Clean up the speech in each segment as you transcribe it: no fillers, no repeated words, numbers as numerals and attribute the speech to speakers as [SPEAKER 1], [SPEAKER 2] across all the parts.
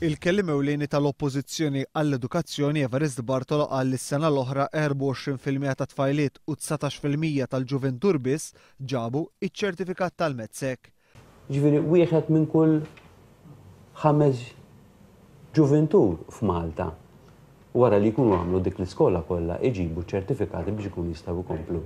[SPEAKER 1] Il-kelliem ewlieni tal-Oppożizzjoni għall-Edukazzjoni Evarist Bartolo qal li s-sena l-oħra 24% tat-tfajliet u 19% tal-ġuventur biss ġabu iċ-ċertifikat tal-MATSEC.
[SPEAKER 2] Jiġifieri wieħed minn kull ħames ġuventur f'Malta wara li jkunu għamlu dik l-iskola kollha iġibu ċ-ċertifikati biex ikunu jistgħu jkomplu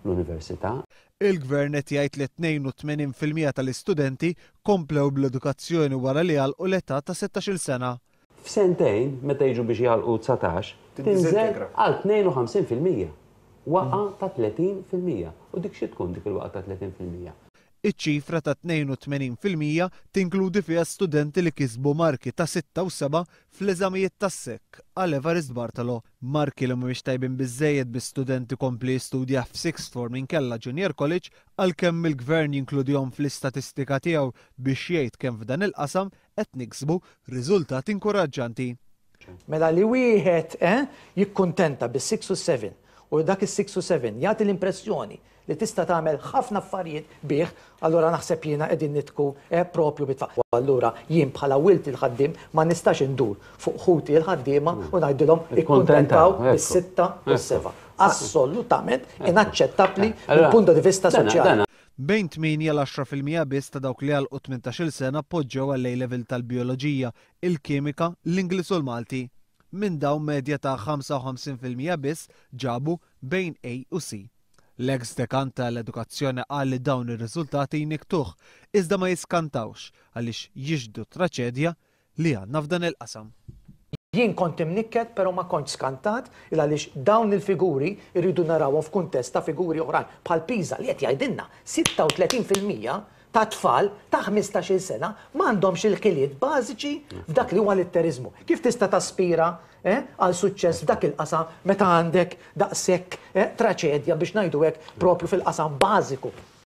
[SPEAKER 2] l-università.
[SPEAKER 1] Il-Gvern qed jgħid li 82% tal-istudenti komplew bl-edukazzjoni wara li għalqu l-età ta' 16-il sena.
[SPEAKER 2] F'sentejn, meta jiġu biex jagħlqu 19, tinżel għal 52%. Waqgħa ta' 30%. U dik xi tkun dik il-waqgħa ta' 30%?
[SPEAKER 1] Iċ-ċifra ta' 82% tinkludi fiha studenti li kisbu marki ta' sitta u seba' fl-eżamijiet tas-SEC, qal Evarist Bartolo. Marki li mhumiex tajbin biżżejjed biex student ikompli jistudja f'sixth form inkella junior college għalkemm il-Gvern jinkludihom fl-istatistika tiegħu biex jgħid kemm f'dan il-qasam qed niksbu riżultati inkuraġġanti.
[SPEAKER 3] Mela li wieħed jikkuntenta bis-six u s-seven u dak is-six u seven jagħti l-impressjoni li tista' tagħmel ħafna affarijiet bih, allura naħseb jiena qegħdin nidħku propju bit-tfal. U allura jien bħala wild il-ħaddiem ma nistax indur fuq ħuti l-ħaddiema u ngħidilhom ikkuntentaw bis-sitta u s-sebgħa. Assolutament inaċċettabbli mill-punto di vista soċjali.
[SPEAKER 1] Bejn tmienja l-10% biss ta' dawk li għalqu 18-il sena poġġew għall-A Level tal-Bijoloġija, il-Kimika, l-Ingliż u l-Malti. Minn dawn medja ta' 55% biss ġabu bejn A u C. L-eks dekan tal-edukazzjoni qal li dawn ir-riżultati jnikktuh, iżda ma jiskantawx għaliex jixhdu t-traċedja li għandna f'dan il-qasam.
[SPEAKER 3] Jien kont imnikket però ma kontx skantat il għaliex dawn il-figuri rridu narawhom f'kuntest ta' figuri oħrajn bħal PISA li qed jgħidilna 36% ta' tfal ta' 15-il sena m'għandhomx il-ħiliet bażiċi f'dak li huwa litteriżmu. Kif tista' taspira eh, għal suċċess f'dak il-qasam meta għandek daqshekk eh, traċedja biex ngħidu hekk propju fil-qasam bażiku?